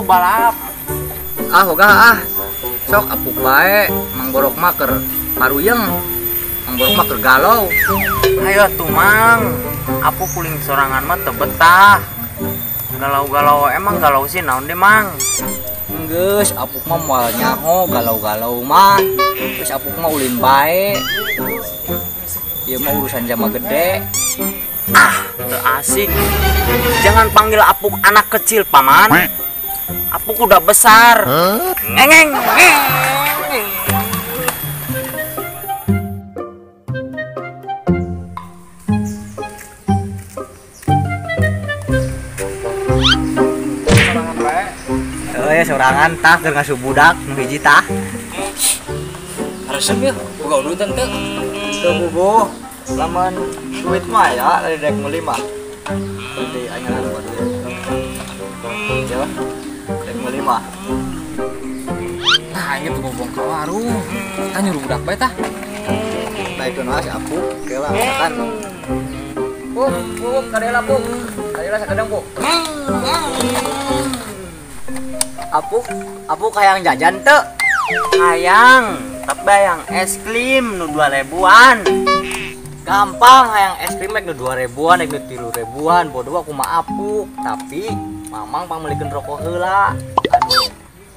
Balap. Ah ogah ah. Sok apuk bae, Mang Borok mah keur paruyeng. Mang Borok mah keur galau. Ayo atuh Mang. Apuk kuling sorangan mah teu betah. Galau-galau emang galau sih naon deh Mang. Geus apuk mah moal nyaho galau-galau mah. Geus apuk mah ulin bae. Ieu mah urusan jama gede. Ah, teu asik. Jangan panggil apuk anak kecil, Paman. Apuk udah besar. Huh? Ngeng ngeng. Eh, sorangan tah keur ngasuh budak nu hiji tah. Resep ya, boga urutan teu. Teu bubuh. Lamun duit mah ya dari dek meuli mah. Di aing ngaran duit. Ya. Dek meuli mah. Nah, aing tuh bobong ka warung. Tah nyuruh budak bae tah. Naikeun wae si Apuk, keula makan. Puk, puk, kadela puk. Kadela sakadang puk. Apuk, apuk hayang jajan teu? Hayang, tapi hayang es krim nu 2000-an. Gampang hayang es krim rek nu 2000-an, rek nu 3000-an, bodoh aku mah apuk, tapi mamang pangmeulikeun rokok heula. Anu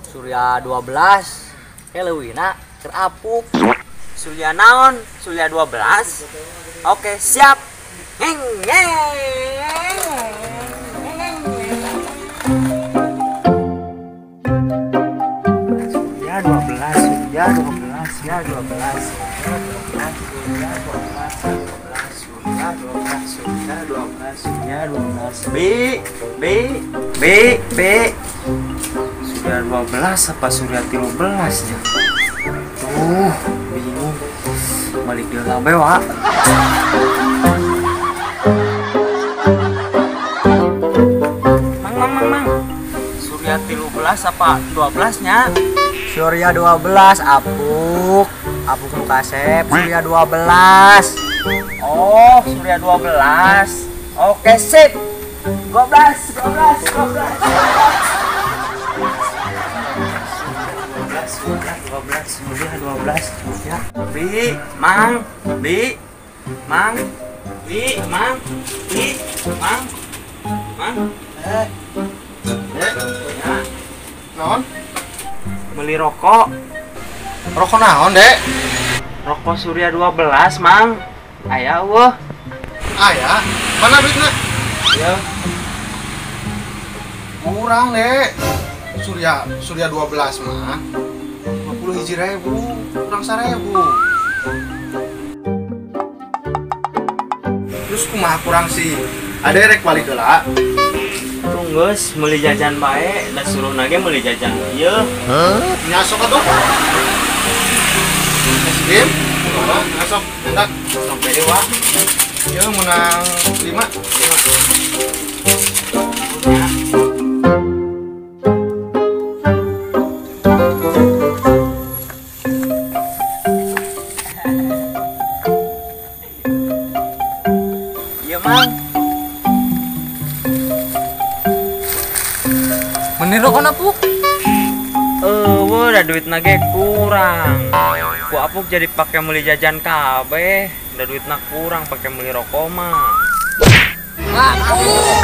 Surya 12 ke leuwihna keur apuk. Surya naon? Surya 12. Oke, siap. Ngeng ngeng. Surya 12, Surya 12, Surya 12, Surya 12, Surya 12, Surya 12, Surya 12, B, B, B, B. Surya 12 apa Surya 13 ya? Tuh, bingung. Balik deui bae wa. Mang, mang, mang, mang. Surya 13 apa 12 nya? Surya 12 apuk. Apuk nu kasep Surya 12. Oh, Surya 12. Oke, sip. 12, 12, 12. 12, 12, Surya 12. Ya. Bi, Mang, Bi, Mang, Bi, Mang, Bi, Mang, Mang. Ya. Naon? Beli rokok. Rokok naon, Dek? Rokok Surya 12, Mang. Aya eueuh. Aya? Mana duitna? Ya. Kurang, Dek. Surya Surya 12 mah 21.000, kurang 1.000. Terus kumaha kurang sih? Ada rek balik heula. Geus meuli jajan bae, da suruh nage meuli jajan ieu. Hah? Nya sok atuh. Es krim? Kumaha? Sok, entak. Sok bere wa. Ieu meunang 5. 5. Ieu Mang. Meni rokok apuk? Eueuh, da duitna ge kurang. Ku apuk jadi pake meuli jajan kabeh, da duitna kurang pake meuli rokok mah. Apuk.